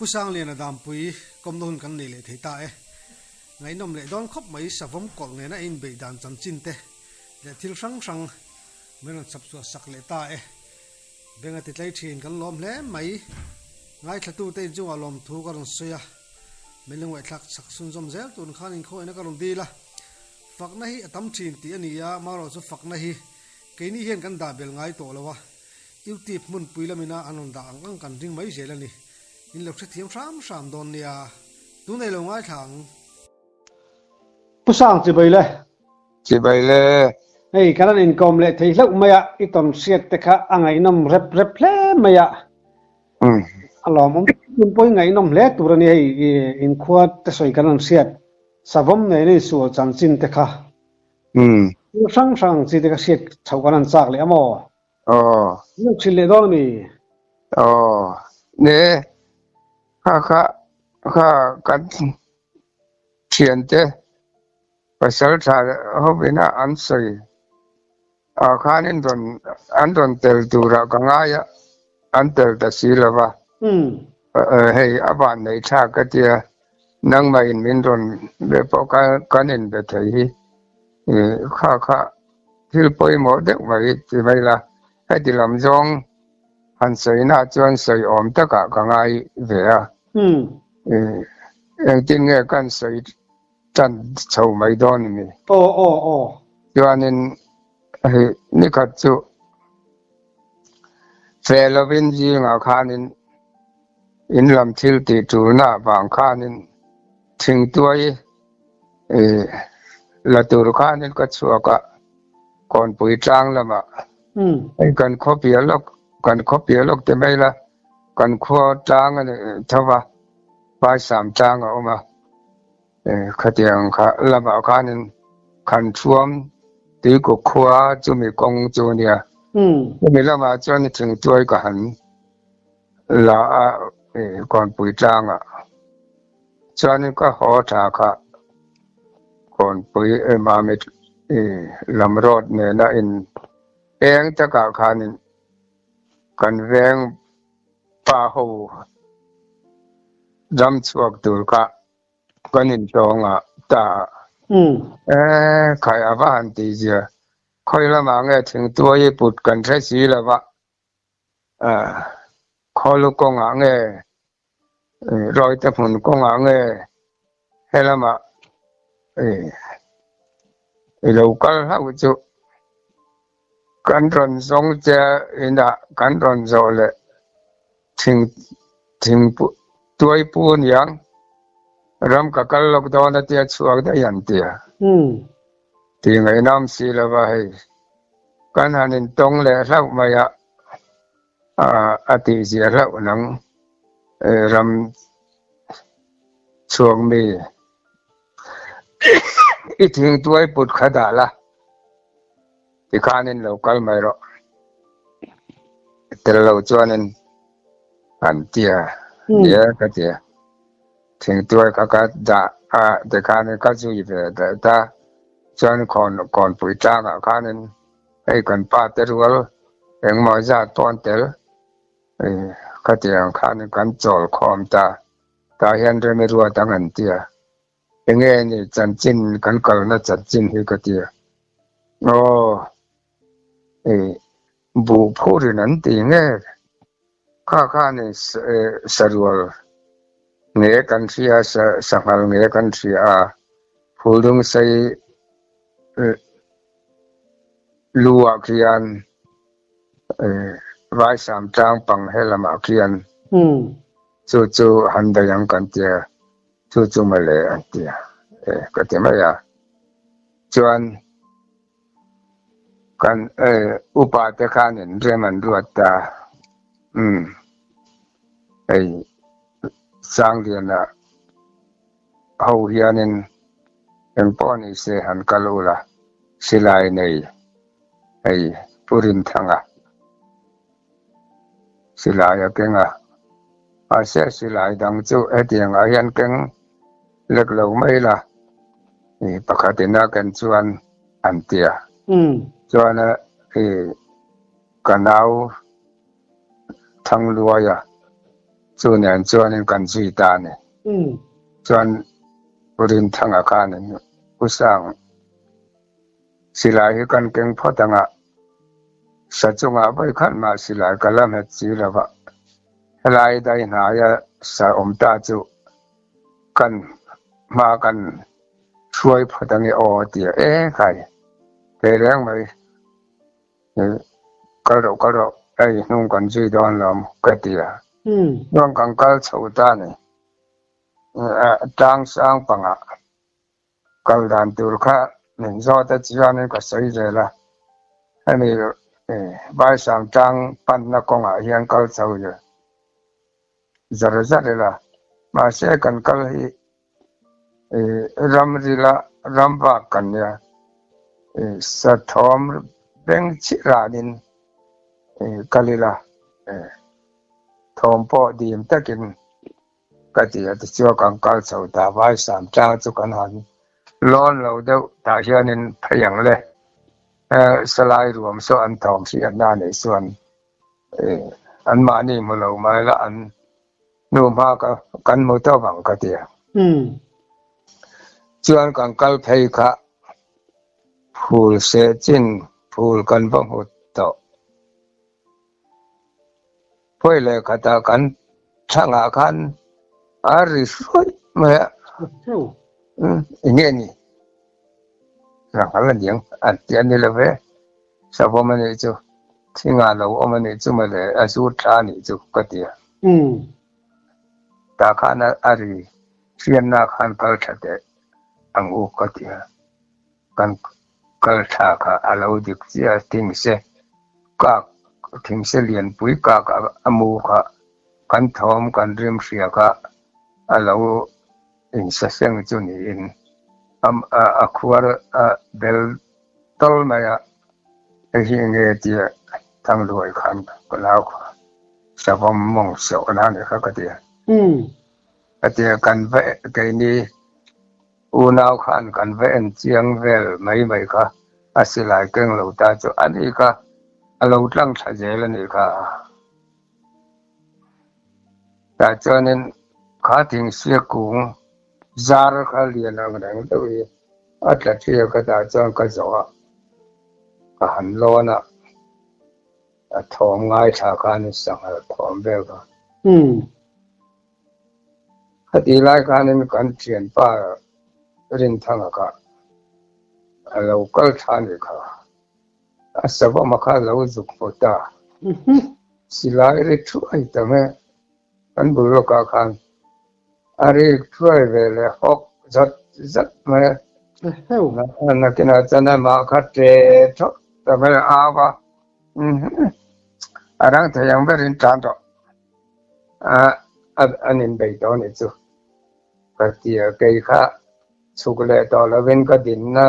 Pu Sangliana Dampui kawmna hun kan nei leh thei ta e. Ngaihnawm leh dawn khawp mai savawm kawlh nena a inbeih dan chanchin te leh thil hrang hrang min rawn chhap chhuah sak leh ta e. Beng a ti tlei thin kan lawm hle mai. Ngaithlatute inchungah lawmthu ka rawn sawi a, min lo ngaihthlak chak chhunzawm zel tun khan inkhawihna ka rawn dil a. Fakna hi a tam thin tih a ni a, marawh chu fakna hi keini hian kan dah bel ngai tawh lo a, Youtube hmunpui lamina an rawn dah ang ang kan ring mai zel a ni. In lo hrethiam hram hram dawn nia, tunei lo ngaithla ang. Pu Sang chibai le. Chibai le. Hei kan han inkawm leh thei hlauh mai a, i tawn hriat te kha a ngaihnawm rep rep hle mai a. A lawmawm tun pawh i ngaihnawm hle tur a ni hei inkhua te sawi kan han hriat savawm nena insual chanchin te kha. Thil hrang hrang ang chi te kha hriat chhoh kan han chak leh a maw? Aw. Min lo chhilh leh dawn a mi? Aw. Ne kha kha kha kan thiante pasal tha hovina an sawi ah khanin rawn an rawn tel turah ka ngai a, an tel ta si lo va. Hei a van nei thlak ka tia, nangmahin min rawn be pawh kha kan inbe thei hi kha kha thil pawimawh deuh mai ti mai la, heti lam zawng han sawina chuan sawi awm takah ka ngai ve a. Engtin nge kan sawi tan chho mai dawn a ni. Aw aw aw. Chuanin hei nikhat chu fe lovin zingah khanin in lam thil tih tulna vang khanin thingtuai ih la tur khanin ka chhuak a kawnpui tlang lamah hei kan khaw piah lawk kan khaw piah lawk te mai la kan khua tlang a ni tho va. Paisam tlang a awm a, khatiang kha lamah khanin Khanṭhuam tuikuk khua chumi kawng chu a nia. Chumi lamah chuan thingtuai ka han la a Kawnpui tlangah chuanin ka haw tha kha Kawnpui Mamit lam road nena in eng takah khanin kan veng Pa ho ram chhuak tur kha kan intawng a ta a. E khai a va han tih zia khawi lamah nge thingtuai i put kan hre si lo va, khawlu kawngah nge rawite hmun kawngah nge helamah i lo kal hlauh chu. Kan rawn zawng che inah kan rawn zawh leh thing thing tuai pu aniang ram ka kal lawk dawn a tia chhuak daih an tia. Tih ngaihnawm si lova hei kan han intawng leh hlauh mai a a tih zia hlauh nang ram chhuak mi i thing tuai put kha dah la. Tikhanin lo kal mai rawh. Tel lo chuanin an tia nia ka tia. Thingtuai kha ka dah a tikhanin ka zui ve daih ta. Chuan khawn kawnpui tlangah khanin hei kan pa te rual engmaw zat pawh an tel khatiang khanin kan chawl khawm ta. Tah hian remi ruat ang an tia. Enge ni chanchin kan kalna chanchin hi ka ti a, aw i buh phurin an ti nge kha khan i sarual nge kan hria sanghal nge kan hria a, phuldung sei lu ah khian vaisam tlang pang he lamah khian chu chu han daih ang kan tia. Chu chu mawle an ti a, e ka ti mai a. Chuan kan e upa te khanin rem an ruat ta, umm hei Sangliana ho hianin engpawh ni se han kal ula silai nei hei Pu Rinthanga. Silai a keng a, mahse silai dang chu hetiang ah hian keng lek lo mai la ih pakhat in a ken chuan an ti a. Chuan ih ka nau Thangluaia. Chu nen chuanin kan zui ta a ni. Chuan Pu Rinthanga khanin Pu Sang silai hi kan keng phawt ang a, sa chungah vawi khat mah silai ka la hmet si lo va, helai dai hnaia sa awm ta chu kan hma kan hruai phawt ang e aw a ti a, e khai thei reng mai. Kal rawh kal rawh hei hnung kan zui dawn lo ka ti a, chuan kan kal chho ta a ni. Tlang sang pangah kal dan tur kha min zawt a chuanin ka sawi zel a, hemi Vaisang tlang panna kawngah hian kal chho zar zar ila, mahse kan kal hi ramrila ram vak kan nia, sathawm beng chhih ranin kal ila thawm pawh dim takin ka ti a, tichuan kan kal chho ta Vaisam tlang chu kan han lawn lo deuh tah hianin phei ang le, salai ruam saw an thawm hriatna anih chuan anmahni hmu lo mai la an hnu hma ka kan hmu tawp ang ka ti a. Chuan kan kal phei kha phul seh chin phul kan va hmu tawh. Phawi leh khatah kan thangah khan a ri hruai mai a. Eng nge ni? Sanghal a niang an ti a ni lo ve. Savawm a nih chu, thingah lo awm a nih chu mawle, a zur thla a nih chu ka ti a. Tah khan a ri hriatna khan kal tha teh ang u ka ti a. Kan kal tha kha a lo dik chiah a, thingse kak, thingse lianpui kak a mu kha kan thawm kan rim hria kha a lo insaseng chu niin a khuar a bel Tal mai a, hei hi enge tia Thangluai khan ka nau kha savawm mawng sawh na nih kha ka ti a. Ka ti a, kan va keini unau khan kan va en chiang vel mai mai kha a silai keng lo ta chu a ni kha a lo tlang thla zel a nih kha. Tah chuanin kha thingsia kung zar kha lian ang reng deuh hi A tla ṭia ka dah chuan ka zawh a, ka han lawn a, a thawm ngaithla khan sanghal thawm vel kha. Khatih lai khanin kan ṭhianpa Rinthanga kha a lo kal thla a nih kha. A savawm a kha a lo zuk hmu ta. Silai ri thuai tam e, kan bul lawkah khan. A rik thuai ve leh hawk zat zat mai a. Nakinah chuan amah kha ṭe thawk ta mai a au a, a rang thei ang berin tan tawh a, an inbei tawh a nih chu ka ti a, kei kha chhuk leh tawh lovin ka dinna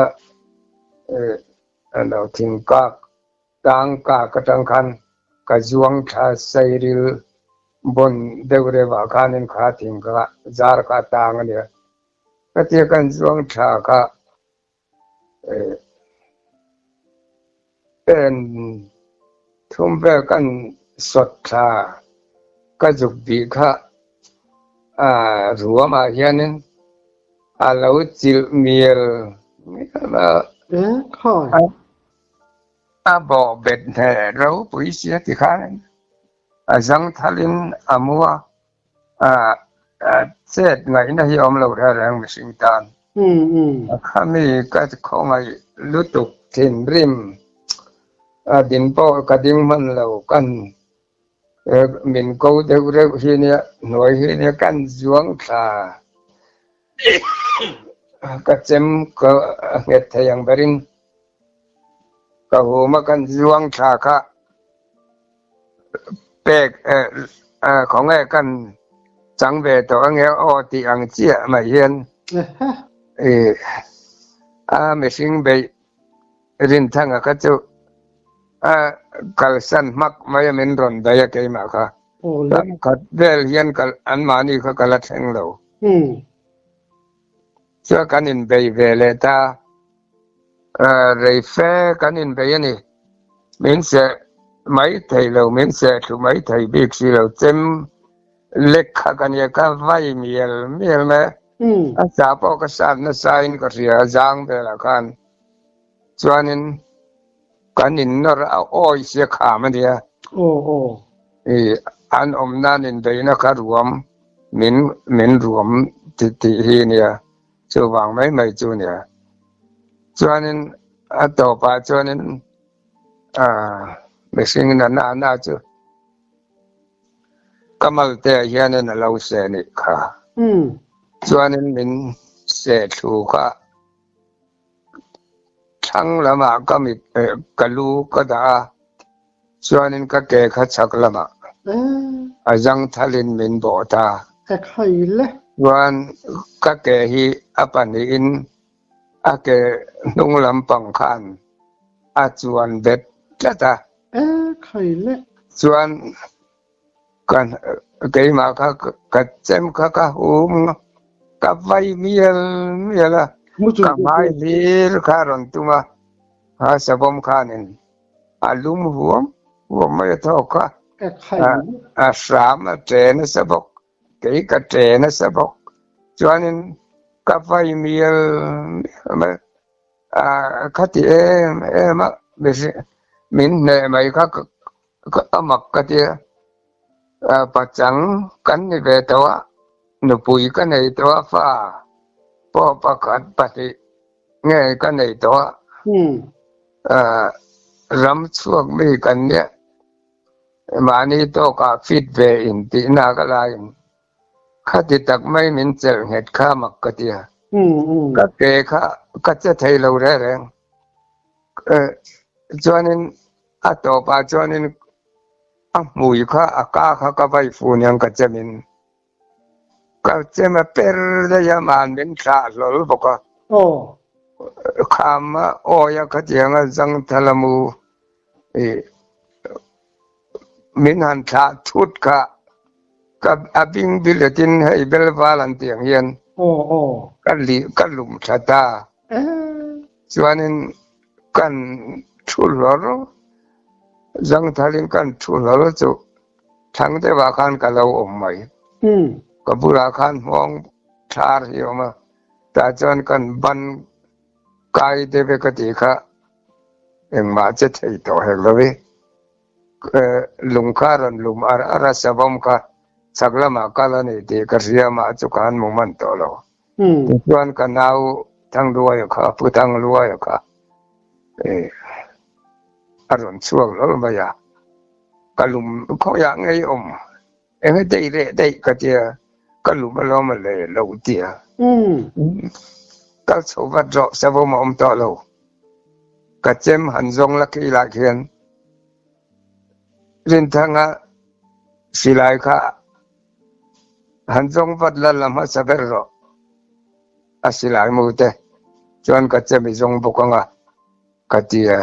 lo thingkak Tangka ka tang khan ka zuang thla sairil bawn deuh reuh ah khanin kha thing kha zar kha a tang a nia. Ka tia kan zuang thla kha pen thum vel kan sawt thla ka zuk bih kha ruam ah hianin a lo chilh mial mial a. A bawh bet hneh ropui sia ti khan a zangthalin a mu a, a chet ngaihna hi a awm lo reng reng mihring tan. A khami ka khawngaih lutuk thinrim a din pawh ka ding hman lo kan min ko deuh reuh hi nia hnuai hi nia kan zuang thla ka chem ka nghet thei ang berin. Ka hum a kan zuang thla kha pek khawnge kan chang ve tawh ange aw tih ang chiah mai hian a mihring beih Rinthanga kha chu a kalsan hmak mai a min rawn daih a keimah kha. Ram khat vel hian anmahni kha ka la thleng lo. Chuan kan inbei ve leh ta. Rei fe kan inbei a ni. Min seh mai thei lo, min seh thlu mai thei bik si lo. Chem Lek kha ka nia ka vai mial mial mai a. A sa pawh ka sat nasa in ka hria a zang velah khan. Chuanin kan in nawr a awi sia kham a nia. I an awm nan inbeihna kha ruam min min ruam ti tih hi a nia. Chuvang mai mai chu a nia. Chuanin a tawpah chuanin mihring na na na chu Ka malte ah hianin a lo seh nih kha. Chuanin min seh thlu kha thlang lamah ka mit ka lu ka dah a, chuanin ka ke kha chhak lamah a zangthalin min bawh ta. Chuan ka ke hi a pahnihin a ke hnung lampang khan a chuan bet tlat a. Chuan ka keimah kha ka chem kha ka hum ka vai mial mial a ka hmai hlir kha a rawn tum a ha savawm khanin a lum huam huam mai a thawk kha a hram a ṭe nasa bawk kei ka ṭe nasa bawk chuanin ka vai mial mial mai a khati em em a min hneh mai kha a mak ka tia pachang kan ni ve tawh a nupui ka nei tawh a fa pawh pakhat pahnih nge ka nei tawh a ram chhuak mi kan nia mahni tawkah fit ve in tihna ka laiin Khati tak mai min chelh nghet kha mak ka ti a. Ka ke kha ka che thei lo reng reng. Chuanin a tawpah chuanin a hmui kha a ka kha ka vai fu niang ka chemin. Ka chem a per daih a man min thlah hlawl bawk a. Kham a awi a khatiang a zangthal a mu Min han thlah thut kha ka a bing biletin hei belval an tih ang hian ka lih ka lum thla ta. Chuanin kan thu hlawr zangthalin kan thu hlawr chu thlang deuhah khan ka lo awm mai. Ka bulah khan hmawng thlar hi a awm a, tah chuan kan ban kai deuh e ka tih kha. Engmah che thei tawh hek lo i, lung kha rawn lum ar ar a, savawm kha chhak lamah kal a ni tih ka hria mah chu ka han hmu hman tawh lo. Tichuan ka nau Thangluaia kha, Pu Thangluaia kha a rawn chhuak hlawl mai a, ka lum khawiah ngei awm Enge daih leh daih ka tia, ka lum alawm a le lo tia. Kal chho vat rawh savawm a awm tawh lo. Ka chem han zawng la khi lah khian Rinthanga silai kha han zawng vat la la hmasa ber rawh a silai mu te chuan ka chem i zawng bawk anga ka tia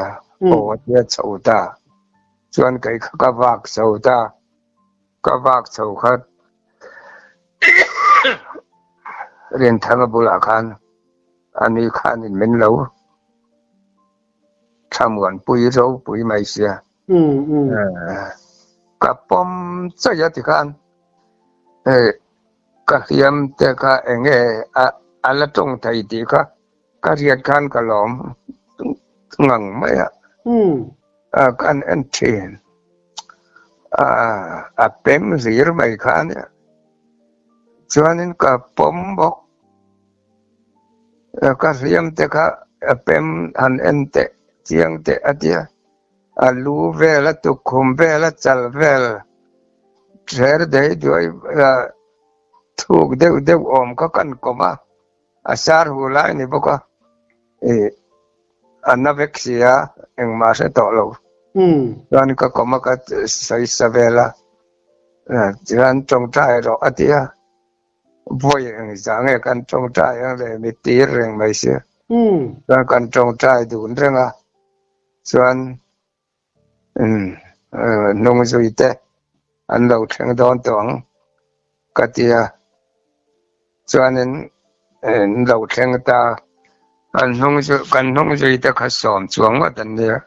aw a tia chho ta chuan kei kha ka vak chho ta. Ka vak chho khat Rinthanga bulah khan ani khanin min lo thlamuanpui ropui mai sia. Ka pawm chaih a tikhan hei ka hliam te kha eng nge a la tawng thei tih kha ka hriat khan ka lawm ngang mai a. Kan en thin. A pem hlir mai kha a nia. Chuanin ka pawm bawk. Ka hliam te kha a pem han en teh chiang teh a tia. A lu vel a tukkhum vel a chal vel thler dei duai thuk deuh deuh awm kha kan kawm a. A sar hu lai a ni bawk a. A na vek si a, engmah hre tawh lo. Chuan ka kawm a ka sawi sa vel a, chuan tawngtai rawh a ti a, vawi eng zah nge kan tawngtai ang le mi tir reng mai sia. Chuan kan tawngtai dun reng a, chuan hnung zui te an lo thleng dawn tawh ang ka ti a chuanin an lo thleng ta an hnung zui kan hnung zui te kha sawm chuang ngawt an nia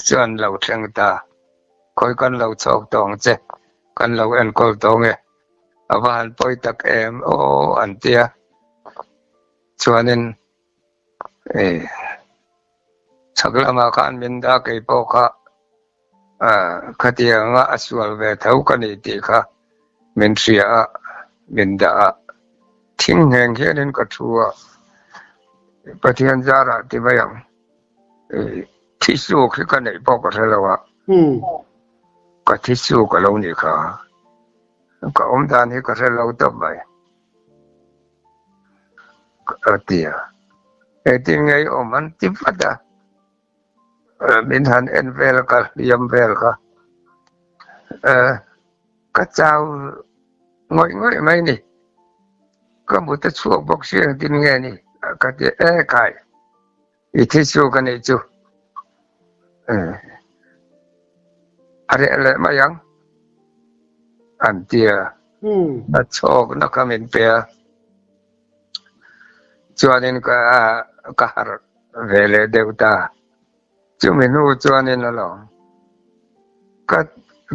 chuan lo thleng ta khawi kan lo chhawk tawh ang che. Kan lo enkawl tawh nge a va han pawi tak em aw an tia chuanin eh chhak lamah khan min dah kei pawh kha ah khatianga a sual ve tho ka ni tih kha min hria a min dah a thing ngheng hianin ka thu a Pathian zarah ti mai ang. Thisuk hi ka neih pawh ka hre lo a, ka thisuk a lo nih kha. Ka awm dan hi ka hre lo tawp mai. A ti a, engtin nge i awm an ti vat a, min han en vel ka hliam vel kha. Ka chau ngawih ngawih mai ni. Ka mut a chhuak bawk si engtin nge ni ka ti e khai. I thi chu ka nih chu a reh leh mai ang an ti a, a chhawkna kha min pe a, chuanin ka ka harh ve leh deuh ta. Chumi hnu chuanin a lo ka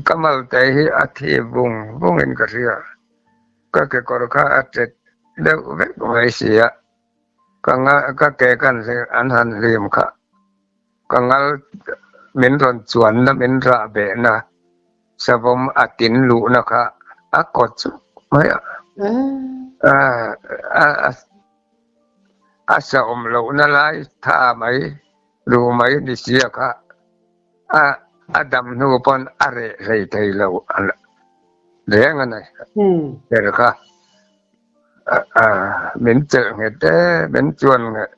ka malte hi a thi vung vungin ka hria, ka kekawr kha a tet deuh vek mai si a. Ka nga ka ke kan an han hlim kha ka ngal min rawn chuanna min rah behna savawm a tin luhna kha a kawt chuk mai a a a sa awm lohna lai tha mai ru mai ni sia kha a a dam hnu pawn a reh hlei thei lo reng a ni ber kha. Min chelh nghet e, min chuan nghet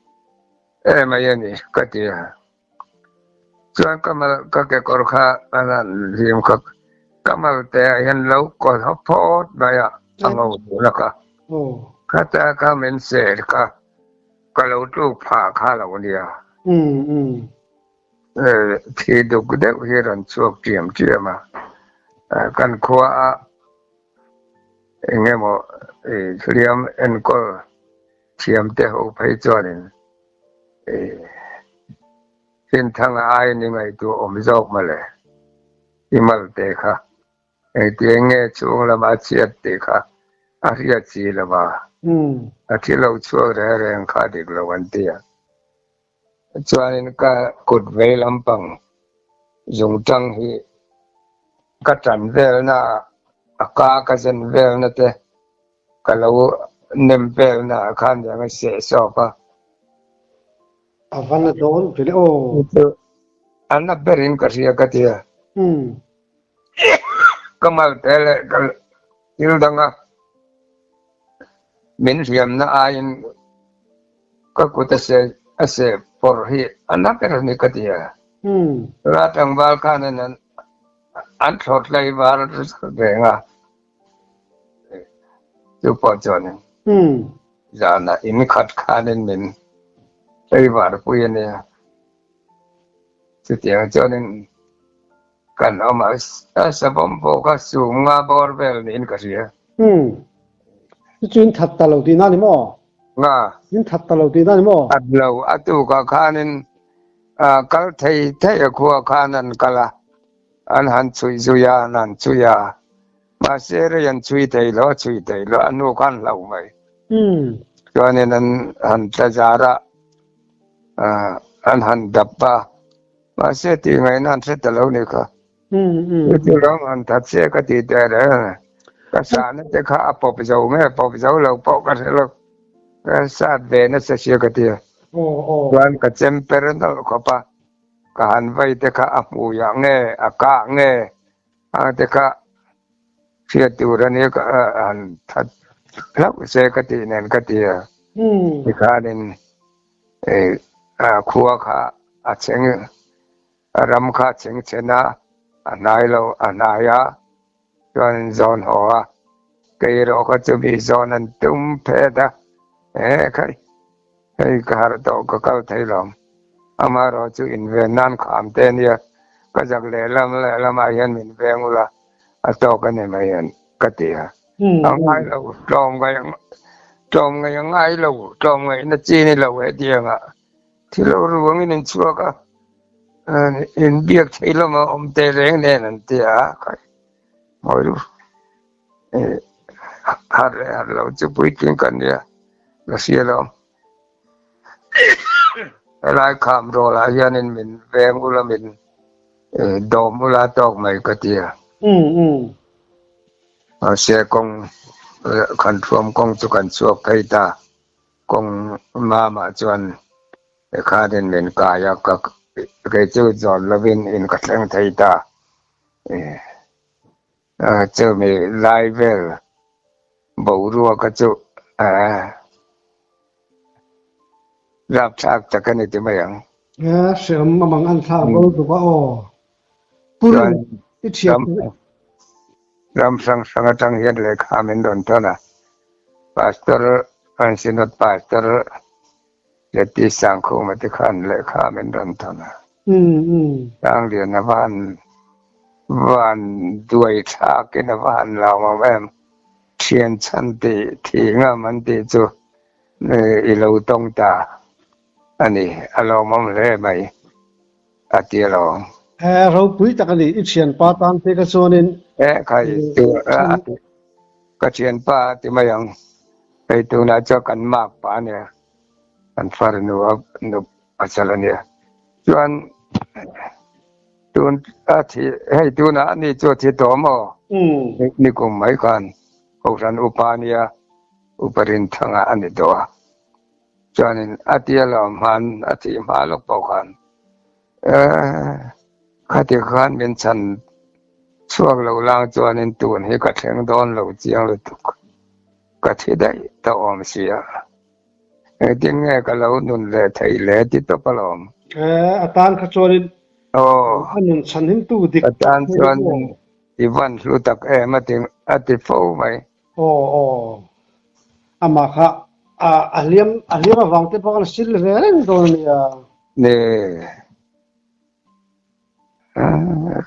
em mai a ni ka ti a. Chuan ka mal ka kekawr kha a lan hlim kha ka mal te ah hian lo kaw hawp phawt mai a, a ngo duh kha. Khata kha min sel kha ka lo tluk phah kha lo nia. Thi duk deuh hi rawn chhuak ṭiam ṭiam a, kan khua a Eng emaw i hliam enkawl thiam te ho phei chuanin i Rinthanga aiin i ngaihtuah awm zawk mawle, i malte kha engtiang nge chhung lama a chhiat tih kha a hriat si lo va, a thi lo chhuak reng reng kha dik lo an ti a. Chuanin ka kut vei lampang zungtang hi ka tan velna a ka ka zen velna te ka lo nem velna ah khan eng a seh sawk a. A va na dawn ve le aw. Chu a na berin ka hria ka ti a. Ka mal te leh ka thil danga min hliamna aiin Ka kut a seh a seh pawrh hi a na ber a ni ka ti a. Tuna tlangval khan in an an thlawt hlei var reng a, chu pawh chuanin zanah in khat khanin min hlei var pui a nia. Chutiang chuanin kan awm a, a savawm pawh kha sum nga bawr vel niin ka hria. Chu chu in that ta lo tihna a ni maw? Nga. In that ta lo tihna a ni maw? That lo, a tukah khanin kal thei thei a khua khan an kal a, an han chhui zui a, an han chhui a, mahse rei an chhui thei lo, a chhui thei lo, a nu khan hlau mai. Chuanin an han tla zar a, an han dap a, mahse tih ngaihna an hre ta lo ni kha. Chu ram han that se ka ti teh reng a, ka sahna te kha a pawp zo nge pawp zo lo pawh ka hre lo, ka sat ve nasa sia ka ti a, chuan ka chem per nawlh khawp a, ka han vai te kha a hmuiah nge a kah nge ang te kha hriat tur a nia ka han that hlauh se ka tih nen ka ti a, tikhanin khua kha a cheng A ram kha chhengchhen a, a hnai lo, a hnai a, chuan zawn haw a, kei erawh kha chu mi zawn an tum phet a, he khai, hei ka harh tawh ka kal thei lo, amaherawh chu inven nan kham te ania, ka zak lehlam lehlamah hian min veng ula, a tawk a ni mai an ka ti a, a ngai lo, tlawm ngaih tlawm ngaih a ngai lo, tlawm ngaihna chi ni lo hetiangah. Thil lo ruangin an chhuak a, inbiak theih lama awm teh reng nen an ti a, kai mawi lu. Harh leh harh lo chu puitling kan nia ka hria lo. Helai kham rawlah hianin min veng ula min dawm ula tawk mai ka ti a. Mahse kawng kan thuam kawng chu kan chhuak phei ta. Kawng mamah chuan khanin min kai a, kei chu zawn lovin in ka thleng thei ta. Chumi lai vel boruaka chu rapthlak tak a ni ti mai ang. Hreawm a mang an thlak bo tuk a aw. Pur i thiam. Ram hrang hrang atang hian lehkha min rawn thawn a, Pastor an Synod Pastor Letty Sangkhuma te khan lehkha min rawn thawn a. Sangliana van van duai thlakin a va han lau ngam em. Thian chhan tih thih ngam an tih chu i lo tawng ta a ni, a lawmawm hle mai a ti alawm. He ropui tak a ni, i thianpa tan te ka chuanin. He khai ka thianpa a ti mai ang, hei tunah chuan kan mark pah a nia, kan farnu a nu pasal a nia. Chuan tun a thi hei tunah a ni chu a thi tawh maw? Nikum mai khan Kohhran upa a nia, upa Rinthanga a ni tawh a. Chuanin a tia lawm hman a thih hma lawk pawh khan khati khan min chhan chhuak lo lang chuanin tun hi ka thleng dawn lo chiang lutuk ka thi daih ta awm si a. Engtin nge ka lo nun leh theih le ti tawp alawm. A tan kha chuanin a nun chhan him tu dik A tan chuan i van hlu tak em a ti a ti fo mai. Aw aw amah kha a hliam a hliam avang te pawh khan a sil ve reng dawn a nia. Ni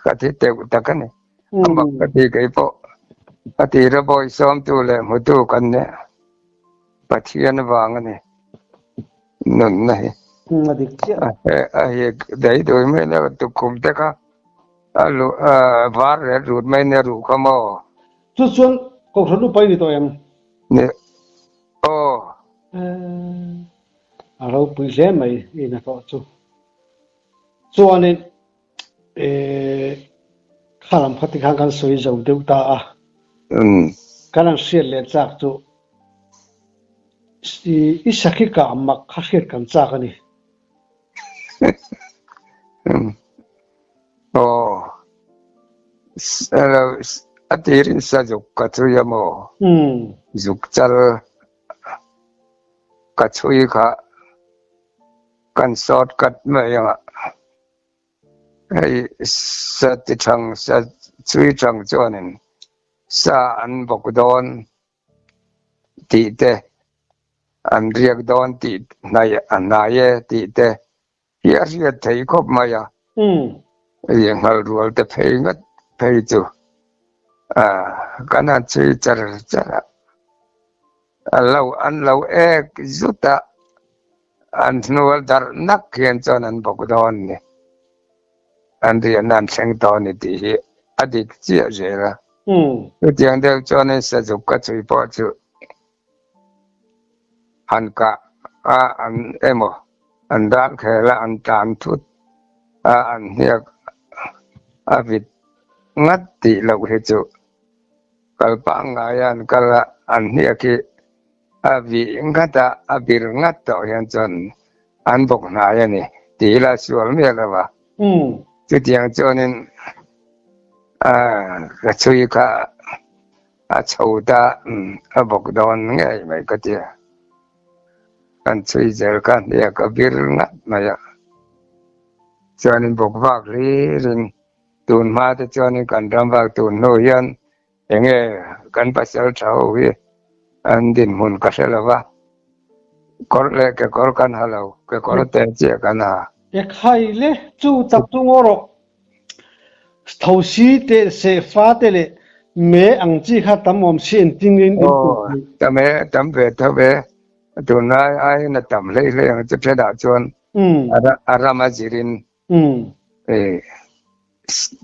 ka thi teuh tak a ni. Amah ka ti kei pawh a tira bawi sawmtu leh hmutu kan nia. Pathian vang a ni nunna hi. A dik chiah. A hi dei dui mai nia tukkhum te kha a lu var leh rut mai nia ruh kha maw. Chu chuan Kohhran upa i ni tawh em? Ni aw. A ropui hle mai i hnathawh chu. Chuanin kha lam kha tikhan kan sawi zo deuh ta a. Kan han hriat leh chak chu i sakhi kah mak kha hriat kan chak a ni. Aw a tirin sa zuk ka chhui a maw? Zuk chal ka chhui kha. Kan sawt kat mai ang a, hei sa ti thang sa chui thang chuanin sa an bawk dawn tih te, an riak dawn tih hnaih a hnai e tih te hi a hriat thei khawp mai a. Rianghal rual te phei ngat phei chu kan han chhui char char a, a lo an lo ek zut a. An hnual darh nak hian chuan an bawk dawn ni. An riahna an thleng tawh a ni tih hi a dik chiah zel a. Chutiang deuh chuanin sazuk ka chhui pawh chu han kah a an emaw an ral khel a an tlan thut a an hniak a vit ngat tih loh hi chu kal pangngai a an kal a an hniak hi A vih ngat a, a bir ngat tawh hian chuan an bawk hnai a ni tih ila sual miah lo a. Chutiang chuanin ka chhui kha a chho ta a bawk dawn ngei mai ka ti a. Kan chhui zel kha hniak a bir ngat mai a. Chuanin bawk vak hlirin tun hma te chuanin kan ram vak tun hnu hian Enge kan pasal tha ho hi an dinhmun ka hre lo va, kawr leh kekawr kan ha lo, kekawr te chiah kan ha. E khai le, chu tak chu ngaw rawh. Thosi te, sehfa te leh me ang chi kha tam awm si engtin nge in Aw, tam e, tam ve tho ve. Tunlai aiin a tam hlei hlei ang chu thenah chuan a ram a zirin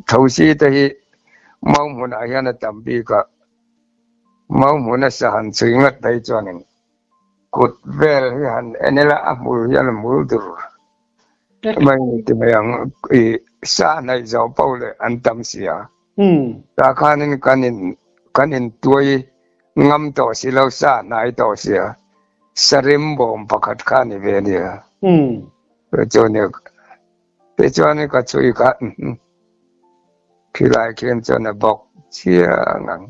Thosi te hi mau hmunah hian a tam bik a, Mau hmuna sa han chhui ngat phei chuanin kut vel hi han en ila a hmul hian a hmul dur mai ti mai ang i sa hnaih zawh poh leh an tam si a. Tah khanin kan in kan intuai ngam tawh si lo sa hnai tawh si a sarim bawm pakhat kha a ni ve a nia. Chuan Tichuan ka chhui kha khilai khian chuan a bawk chiang ang.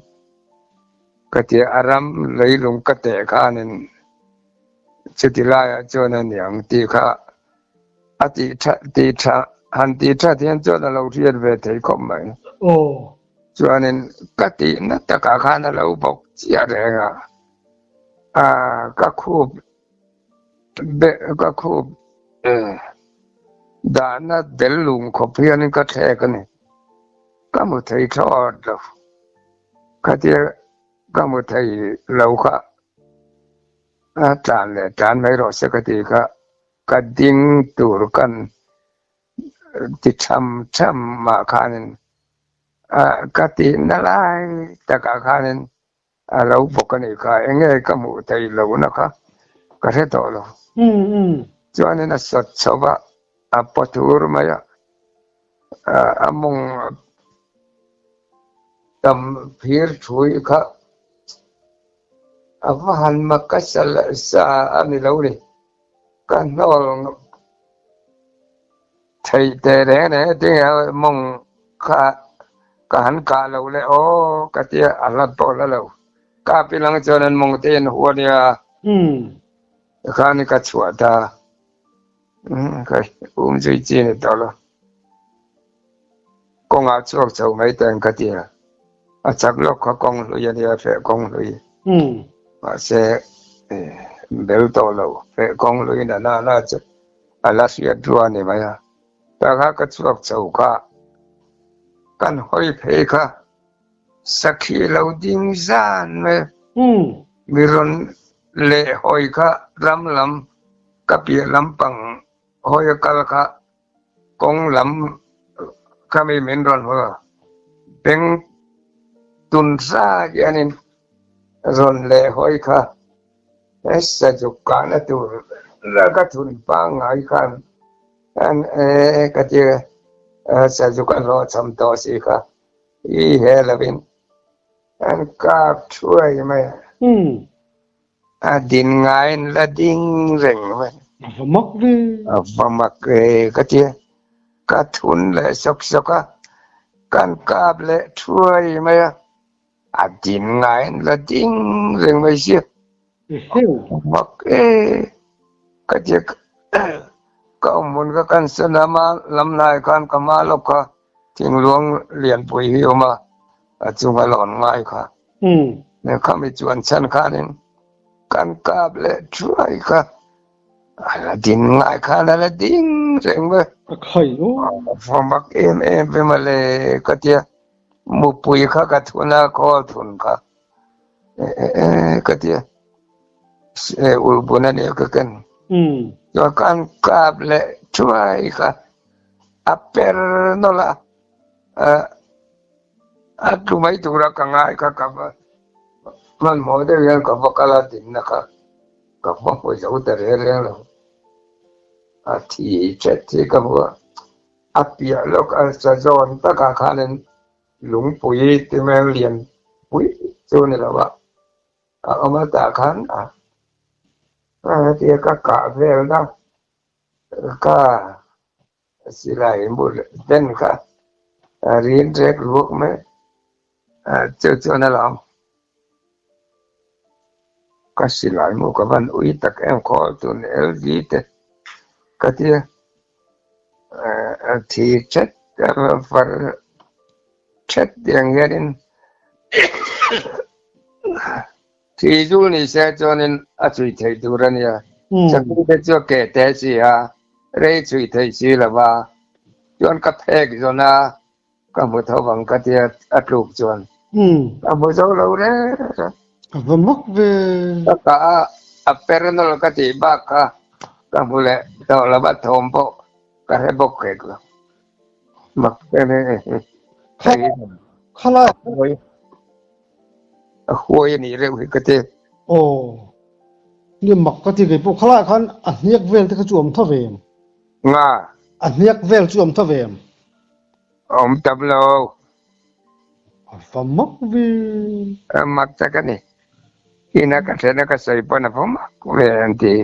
Ka ti a ram leilung ka teh khanin chuti laiah chuan a niang tih kha a tih tha tih tha han tih that hian chuan a lo hriat ve thei khawp mai. Chuanin ka tihna takah khan a lo bawk chiah reng a, ka khup Ka khup dahna bel lung khawp hianin ka thlek a ni. Ka hmu thei thlawt lo. Khatia ka hmu thei lo kha a tlan leh tlan mai rawh se ka ti kha ka ding tur kan ti tham tham mah khanin ka tihna lai takah khanin A lo bawk a nih kha, enge ka hmuh theih lohna kha ka hre tawh lo. Chuanin a sawt chho va, a paw thur mai a, a mawng tam phir thui kha a va han mak ka sa a ni lo ni, ka hnawl Theih teh reng reng e tinge mawng kha ka han kah lo le aw ka tia a hlat pawh la lo. Ka pi lang chuan an mawng te in hua nia khan ka chhuah ta ka um zui chi ni tawh lo. Kawngah chhuak chho mai teng ka tia a chak lawk kha kawng hlui a nia feh kawng hlui mahse bel tawh lo feh kawng hlui na na na chu A la hriat rua a ni mai a, tah kha ka chhuak chho kha, kan hawi phei kha sakhi lo ding zan mai a, mi rawn leh hawi kha ram lam ka piah lampang hawi a kal kha kawng lam kha mi min rawn hawi a, beng tun hra hianin rawn leh hawi kha. He sazuk kahna tur ka thun pangngai khan an e ka ti sazuk a hlawhchham tawh si kha i he lovin an kap thuai mai a. A din ngaiin la ding reng mai. A va mak ve. A va mak ve ka ti a. Ka thun leh sawk sawk a, kan kap leh thuai mai a. A din ngaiin la ding reng mai sia. Mak e ka ti ka awm hmun ka kan san a ma lam hnai khan ka ma lawk kha thingluang lianpui hi a awm a, a chunga lawn ngai kha. Khami chuan chhan khanin kan kap leh thuai kha a la din ngai khan a la ding reng mai. A khai aw. A mak em em ve mawle ka tia. Mupui kha ka thun a, khawl thun kha ka ti a, ulbun a nia ka ken. Chuan kan kap leh thuai kha a per nawlh a, a tlu mai tura ka ngai kha ka va hmanhmawh deuh hian ka va kal a dinna kha ka va hmu zo ta reng reng lo. A thi thet hi ka hmu a. A piah lawk a sa zawn takah khanin lungpui ti hmel lian pui chu ni lo a, a awm a tah khan a hetia ka kah velna ka silai mu den kha a rin rek ruak mai a chu chuan a lo awm. Ka silai mu ka van ui tak em khawl tun LV te ka tia a thi thet a far thet tiang hianin thi zul ni se chuanin a chhui theih tur a nia sakhi te chu a keh te si a rei chhui theih si lo va chuan ka phek zawn a. Ka hmu tho vang ka tia a tluk chuan. Ka hmu zo lo reng reng. A va mak ve. Ka kah a, a per nawlh ka tih bak kha ka hmu leh tawh lo va, thawm pawh ka hre bawk hek lo. Mak em em. Khalai. A huai a nih reuh hi ka ti. Aw. Ni mak ka ti kei pawh khalaiah khan a hniak vel te kha chu awm tha ve em? Nga. A hniak vel chu awm tha ve em? Awm tam lo. A va mak ve. A mak tak a ni. Ina ka thlen a ka sawi pawn a va mak ve an ti.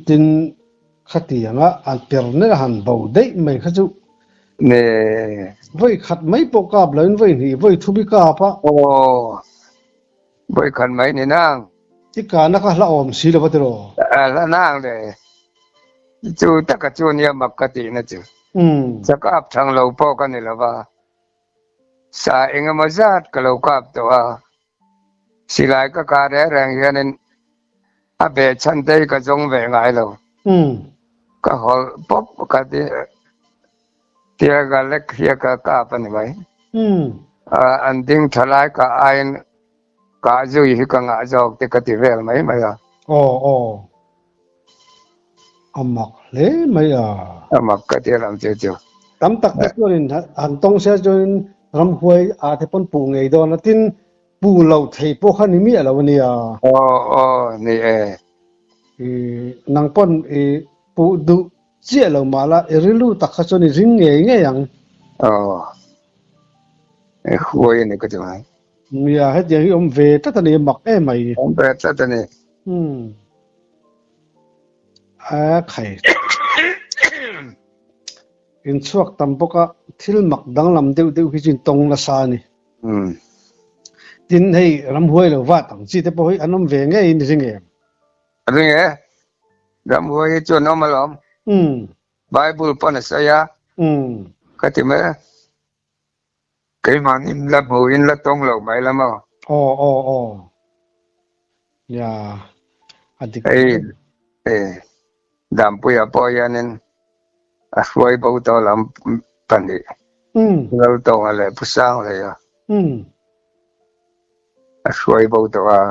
Tin, khatianga an per nen a han bo daih mai kha chu. Ne. Vawi khat mai pawh kap loin vawi hnih vawi thum i kap a. Aw. Vawi khat mai ni nang. I kahna kha hla awm si lo va tiraw? A hla nang le. Chu taka chu nia mak ka tihna chu. Sa kap thang lo pawh ka ni lo va. Sa engemaw zat ka lo kap tawh a. Silai ka kah reng reng hianin a beh chhan te hi ka zawng ve ngai lo. Ka hawlh pawp ka ti tia ka lek hia ka kap a ni mai. An ding tha lai ka aiin kah zui hi ka ngah zawk te ka ti vel mai mai a. Aw aw. A mak hle mai a. A mak ka ti lam chu chu. Tam tak te chuanin han tawng sia chuanin ramhuai ah te pawn puh ngei dawn a, tin puh lo thei pawh kha ni miah lo a nia. Aw aw ni e. I nang pawn i puh duh chiah lo mah la i rilru tak kha chuan i ring ngei ngei ang. Aw i huai a ni ka ti mai. Nia hetiang hi awm ve tlat a ni mak em mai. Awm ve tlat a ni. Umm. A khai. In chhuak tam bawk a, thil mak danglam deuh deuh hi chu in tawng nasa a ni. Tin, hei ramhuai lo vat ang chi te pawh hi an awm ve ngeiin i ring em? Ring e, ramhuai hi chu an awm alawm. Bible pawn a sawi a, ka ti mai a. Keimahni la hmu in la tawng lo mai la maw? Aw aw aw. Nia a dik Hei e Dampuia pawh hianin a hruai bo tawh lam pahnih Laltawnga leh Pu Sangleia a hruai bo tawh a.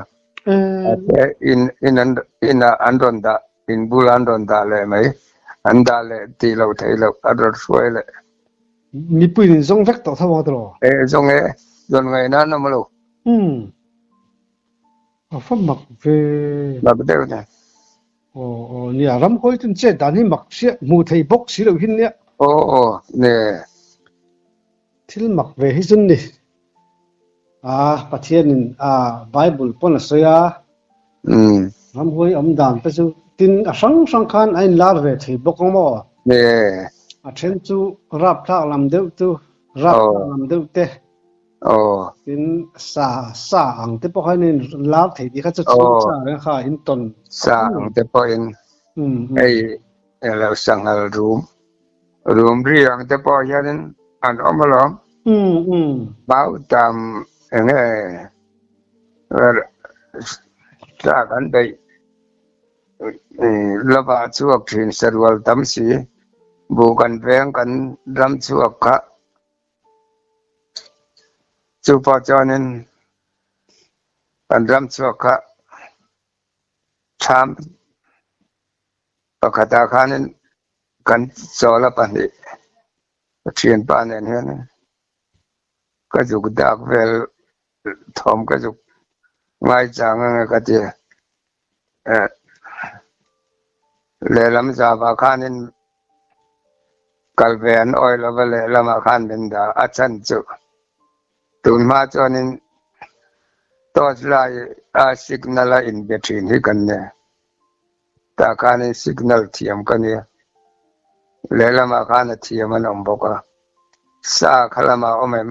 Mahse in in an inah an rawn dah in bulah an rawn dah leh mai. An dah leh tih loh theih loh a rawn hruai leh. Mipuiin in zawng vek tawh tho ang tiraw? E zawng e, zawn ngaih nan awm lo. Umm. A fa mak ve. Mak deuh nia. Aw aw nia, ram hawi chun chet dan hi mak chiah hmuh thei bawk si loh hin nia. Aw aw ne. Thil mak ve hi chun ni. A Pathianin a Bible pawn a sawi a. Umm. Ramhuai awm dan te chu tin a hrang hrang khan a inlar ve thei bawk ang maw? Ne. A then chu rapthlak lam deuh chu rapthlak lam deuh te. Aw. Tin sa sa ang te pawh khan in lar thei tih kha chu chhung sa reng kha in tawn. Sa ang te pawhin hei elo sanghal rum rum ri ang te pawh hianin an awm alawm. Mautam enge tlak an beih lovah chhuak thin sarual tam si buh kan veng kan ram chhuak kha chu pawh chuanin kan ram chhuak kha tham pakhatah khanin kan chawl a pahnih ka thianpa nen hianin ka zuk dak vel thawm ka zuk ngaichang ang e ka ti a lehlam zavah khanin kal ve an awih lova lehlamah khan min dah a chhan chu tun hma chuanin torch light a signal a inbe thin hi kan nia tah khanin signal thiam ka nia lehlamah khan a thiam an awm bawk a sa kha lamah awm em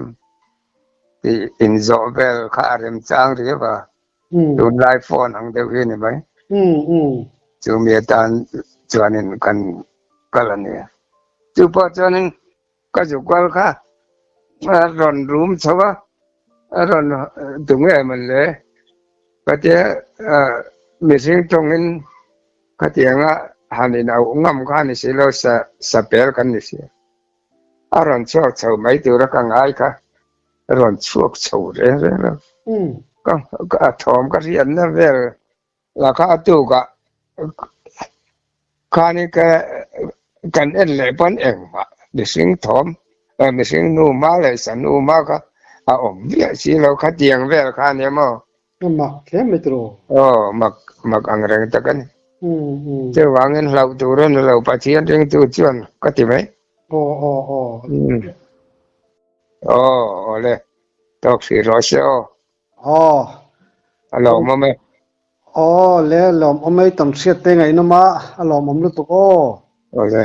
tih inzawh vel kha a remchang riau a. Tunlai phone ang deuh hi a ni mai. Chumi atan chuanin kan kal a ni. Chu pawh chuanin ka zu kal kha a rawn rum chho a, a rawn tung em an le. Ka tia mihring tawngin khatianga han inauh ngam kha a ni si lo, sa pel kan ni si a. A rawn chhuak chho mai tura ka ngai kha a rawn chhuak chho reng reng lo. Ka a thawm ka hriatna vel la kha a tukah khanin ka kan en leh pawn engmah mihring thawm mihring nu hma leh sa nu hma kha A awm viah si lo khatiang vel kha a nia maw? A mak hle mai tiraw? Aw, mak, mak ang reng tak a ni. Chuvangin hlauh tur a ni lo, Pathian ringtu chuan ka ti mai. Aw, aw, aw. Aw, awle, tawk hrih rawh se aw. Aw. A lawmawm e. Aw, le, lawmawm e, i tam hriat te ngaihnawm a, a lawmawm lutuk aw. Awle.